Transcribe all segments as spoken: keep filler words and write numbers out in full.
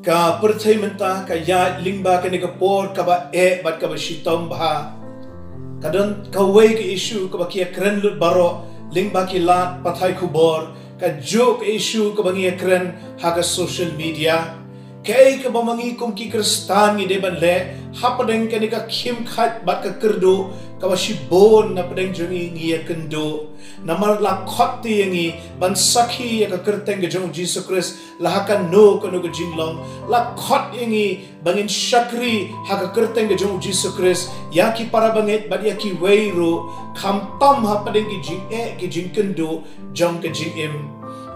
Ka pyrthei mynta ka ïaid lyngba kane ka por kaba eh bad kaba shitom bha. Ka don kawei ka issue kaba ki ïakren lut baroh lyngba ki lad pathai khubor, kajuh ka issue kaba ngi ïakren ha ka social media. Kaei kaba ma ngi kum ki Khristan ngi dei ban leh hapdeng kane ka khim khait bad ka kyrduh kaba shibun napdeng jong ngi ngi ïakynduh. Namar la khot te ïa ngi ban sakhi ïa ka kyrteng ka jong u Jisu Khrist la ha kano kano ka jinglong. La khot ïa ngi ba ngin shakri ha ka kyrteng ka jong u Jisu Khrist ïa ki para bangeit bad ïa kiwei ruh, khamtam hapdeng ki jingeh ki jingkynduh jong ka jingim.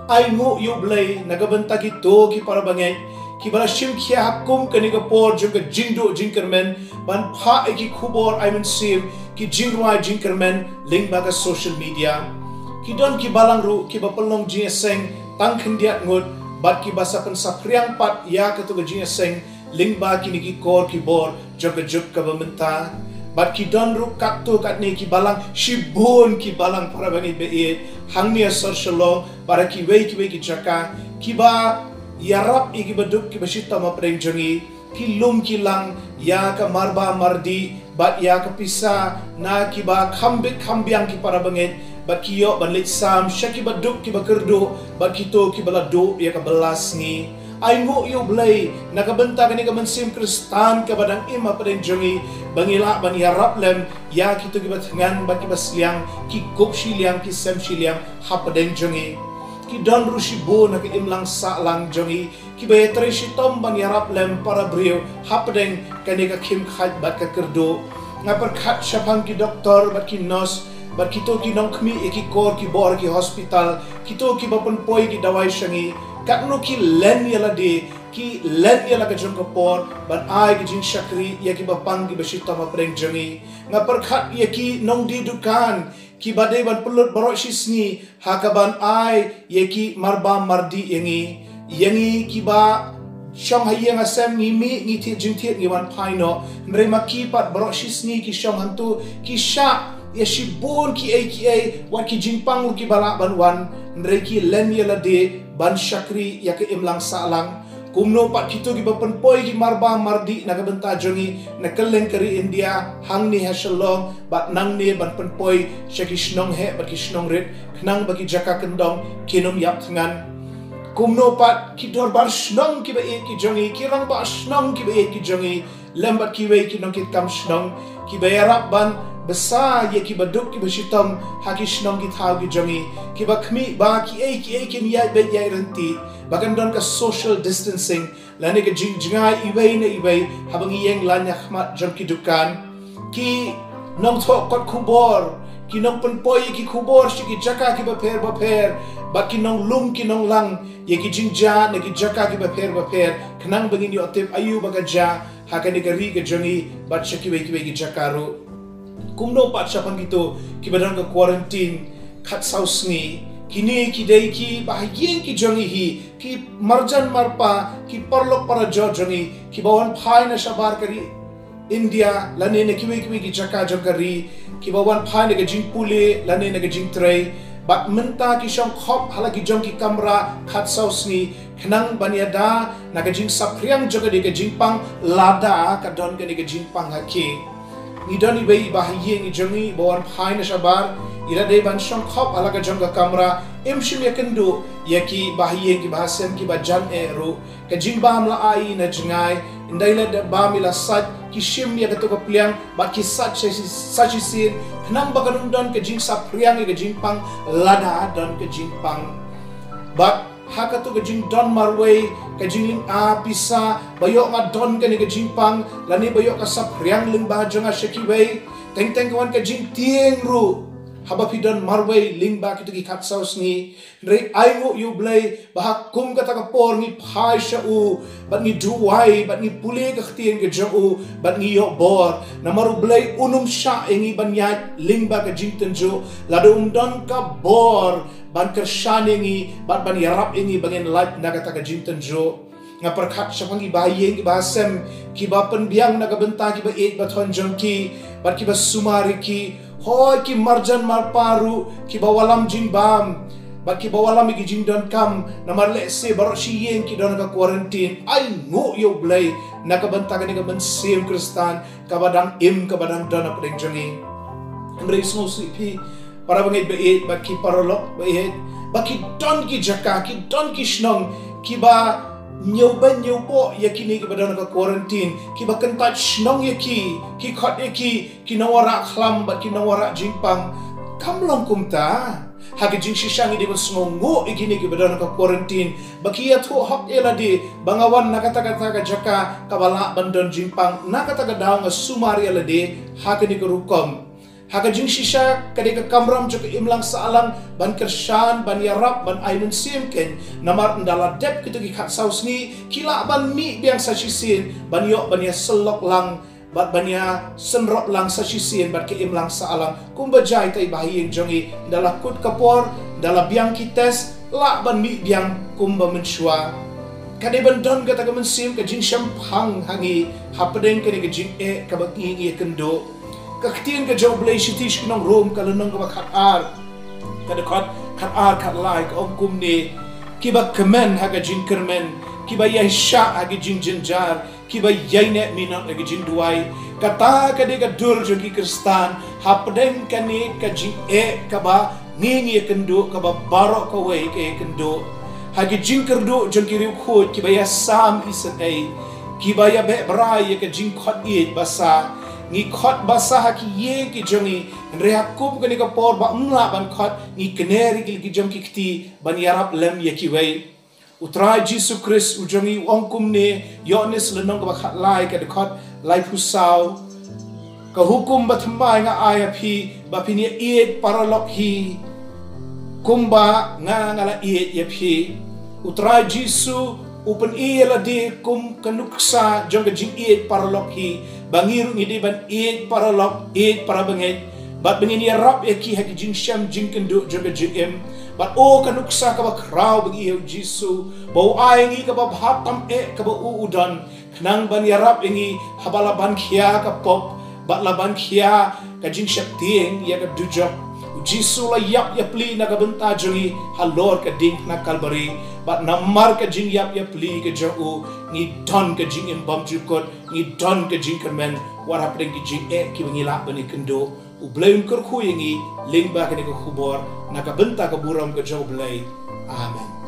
Ai nguh ïa u Blei na ka bynta kito ki para bangeit kiba la shim khia ha kum kane ka por jong ka jingduh jingkyrmen ban phah ïa ki khubor ai mynsiem, ki jingrwai jingkyrmen lyngba ka social media. Ki don ki balang ruh kiba pynlong jingïaseng tang khyndiat ngut bad kiba sa pynsaphriang pat ïa kato ka jingïaseng lyngba kine ki kor ki bor jong ka juk kaba mynta. Bad ki don ruh katto katne ki balang, shibun ki balang para bangeit ba ïeit hangne ha sor Shillong bad ha kiwei kiwei ki jaka, kiba ïarap ïa kiba duk kiba shitom hapdeng jong ngi, ki lum ki lang ïa ka marba mardih bad ïa ka pisa na kiba kham bit kham biang ki para bangeit, bad ki ïoh ban leit sam sha kiba duk kiba kyrduh bad kito kiba la duh ïa ka bylla sngi. Ai nguh ïa u Blei na ka bynta kane ka mynsiem Khristan kaba dang im hapdeng jong ngi ba ngi lah ban ïarap lem ïa kito kiba thngan bad kiba sliang, ki kup shiliang ki sem shiliang hapdeng jong ngi. Ki don ruh shibun ha ka imlang sahlang jong ngi kiba ïatrei shitom ban ïarap lem para briew hapdeng kane ka khim khait bad ka kyrduh. Nga pyrkhat shaphang ki doktor bad ki nurse bad kito ki nongkhmih ïa ki kor ki bor ki hospital, kito kiba pynpoi ki dawai sha ngi, katno ki len ïa lade, ki len ïa la ka jong ka por ban ai ki jingshakri ïa kiba pang kiba shitom hapdeng jong ngi. Nga pyrkhat ïa ki nongdie dukan kiba dei ban pynlut baroh shi sngi ha kaban ai ïa ki marba mardih ïa ngi. Ïa ngi kiba shong ha ïing ha sem ngi mih ngi thied jingthied ngi wan phai noh. Hynrei ma ki pat baroh shi sngi ki shong hangto, ki shah ïa shibun kiei kiei wat ki jingpang ruh kiba lah ban wan. Hynrei ki len ïa lade ban shakri ïa ka imlang sahlang. Kumno pat kito kiba pynpoi ki marba mardih na ka bynta jong ngi na kylleng ka ri India, hangne ha Shillong bad nangne ban pynpoi sha ki shnong heh bad ki shnong rit, khnang ba ki jaka kyndong kin ym ïap thngan. Kumno pat ki dorbar shnong kiba ïeit ki jong ngi, ki rangbah shnong kiba ïeit ki jong ngi, lem bad kiwei ki nongkitkam shnong kiba ïarap ban bsa ïa kiba duk kiba shitom ha ki shnong ki thaw ki jong ngi, kiba khmih ba kiei kiei kin ïaid beit ïaid ryntih, ba kan don ka social distancing lane ka jingjngai iwei na iwei haba ngi ïeng lan ïa khmat jong ki dukan. Ki nongthoh kot khubor, ki nongpynpoi ïa ki khubor sha ki jaka kiba pher ba pher, bad ki nonglum ki nonglang ïa ki jingjia na ki jaka kiba pher ba pher, khnang ba ngin ïoh tip aïu ba ka jia ha kane ka ri ka jong ngi bad sha kiwei kiwei ki jaka ruh. Kumno pat shaphang kito kiba don ka quarantine khatsaw sngi. Kine ki dei kiba ha ïing ki jong ngi hi, ki marjan marpa, ki paralok parajor jong ngi kiba wan phai na shabar ka ri India lane na kiwei kiwei ki jaka jong ka ri, kiba wan phai na ka jingpule lane na ka jingtrei. Bad mynta ki shong khop ha la ki jong ki kamra khatsaw sngi, khnang ban ïada na ka jingsaphriang jong kane ka jingpang lada ka don kane ka jingpang ha ki. Ngi don iwei iba ha ïing i jong ngi ba wan phai na shabar, i la dei ban shong khop ha la ka jong ka kamra, im shym ïakynduh ïa kiba ha ïing kiba ha sem kiba jan eh ruh. Ka jingbam la ai na jngai, ynda i la dep bam i la sait, ki shim ïa kato ka pliang bad ki sait sha shi- sait shisien, khnang ba kan ym don ka jingsaphriang ïa ka jingpang lada don ka jingpang. Bad ha kato ka jingdon marwei, ka jinglyngba pisa, ba ïoh nga don kane ka jingpang lane ba ïoh ka saphriang lyngba jong nga sha kiwei. Teng teng ka wan ka jingtieng ruh haba phi don marwei lyngba kito ki khatsaw sngi. Hynrei ai nguh ïa u Blei ba ha kum kata ka por ngi phai sha u bad ngi duwai bad ngi pule ka ktien ka jong u bad ngi ïoh bor. Namar u Blei un ym shah ïa ngi ban ïaid lyngba ka jingtynjuh lada um don ka bor ban kyrshan ïa ngi bad ban ïarap ïa ngi ba ngin lait na kata ka jingtynjuh. Nga pyrkhat shaphang kiba ha ïing kiba ha sem, kiba pynbiang na ka bynta kiba ïeit ba thon jong ki bad kiba sumar ïa ki. Hooid, ki marjan marpa ruh kiba wallam jingbam Ba kiba wallam ïa ki jingdonkam, namar lehse baroh shi ïing ki don ka quarantine. Ai nguh ïa U Blei na ka bynta kane ka mynsiem Khristan kaba dang im, kaba dang don hapdeng jong ngi. Hynrei sngewsih phi, para bangeit ba ïeit, ba ki paralok ba ïeit, ba ki don ki jaka, ki don ki shnong kiba ñiewbeiñ ñiewboh ïa kine kiba don ka quarantine, kiba kyntait shnong ïa ki, ki khot ïa ki ki nongwanrah khlam bad ki nongwanrah jingpang. Kam long kumta. Ha ka jingshisha ngi dei ban sngewnguh ïa kine kiba don ka quarantine, ba ki ïathuh hok ïa lade ba nga wan na kata kata ka jaka kaba lah ban don jingpang. Na kata ka daw nga sumar ïa lade ha kane ka rukom. Ha ka jingshisha ka dei ka kamram jong ka imlang sahlang ban kyrshan, ban ïarap, ban ai mynsiem kein. Namar ynda la dep kito ki khatsaw sngi, ki lah ban mih biang sa shisien ban ïoh ban ïasyllok lang bad ban ïasynrop lang sa shisien bad ka imlang sahlang. Kumba jia ïa i Bahaïing jong ngi, ynda la kut ka por, ynda la biang ki test, lah ban mih biang kumba mynshuwa. Ka dei ban don kata ka mynsiem, ka jingshemphang ha ngi hapdeng kane ka jingeh kaba ngi ngi ïakynduh. Ka ktien ka jong U Blei shithi sha ki nong Rom, ka lynnong kaba khatar, ka dkhot khatar, khatlai, ka ong kumne: Kiba kmen ha ka jingkyrmen, kiba ïaishah ha ka jingjynjar, kiba ïaineh minot ha ka jingduwai. Kata ka dei ka dur jong ki Khristan hapdeng kane ka jingeh kaba ngi ngi ïakynduh, kaba baroh kawei ka ïakynduh. Ha ki jingkyrduh jong ki riewkhuid, kiba ïasam isynei, kiba ïabeh brai ïa ka jingkhot ïeit basa. Ngi khot basa ha ki ïing ki jong ngi, hynrei ha kum kane ka por ba ym lah ban khot, ngi kner ïa ki jong ki kti ban ïarap lem ïa kiwei. U Trai Jisu Khrist u jong ngi u ong kumne, Ïoannis lynnong kaba khatlai, ka dkhot laiphew saw: Ka hukum bathymmai nga ai ha phi, ba phin ïa ïeit paralok hi kumba nga nga la ïeit ïa phi. U Trai Jisu u pyni ïa lade kum ka nuksa jong ka jingïeit paralok hi, ba ngi ruh ngi dei ban ïeit paralok, ïeit para bangeit, bad ba ngin ïarap ïa ki ha ki jingshem jingkynduh jong ka jingim. Bad oh, ka nuksa kaba khraw ba ngi ïa u Jisu, ba u ai ngi kaba bha tam eh kaba u u don, khnang ban ïarap ïa ngi haba la ban khia ka pop bad la ban khia ka jingsheptieng ïa ka dujok. U Jisu la ïap ïapli na ka bynta jong ngi halor ka diengphna Kalbari, bad namar ka jingïap ïapli ka jong u, ngi don ka jingim bymjukut, ngi don ka jingkyrmen wat hapdeng ki jingeh kiba ngi lah ban ïakynduh. U Blei un kyrkhu ïa ngi lyngba kane ka khubor, na ka bynta ka burom ka jong U Blei. Amen.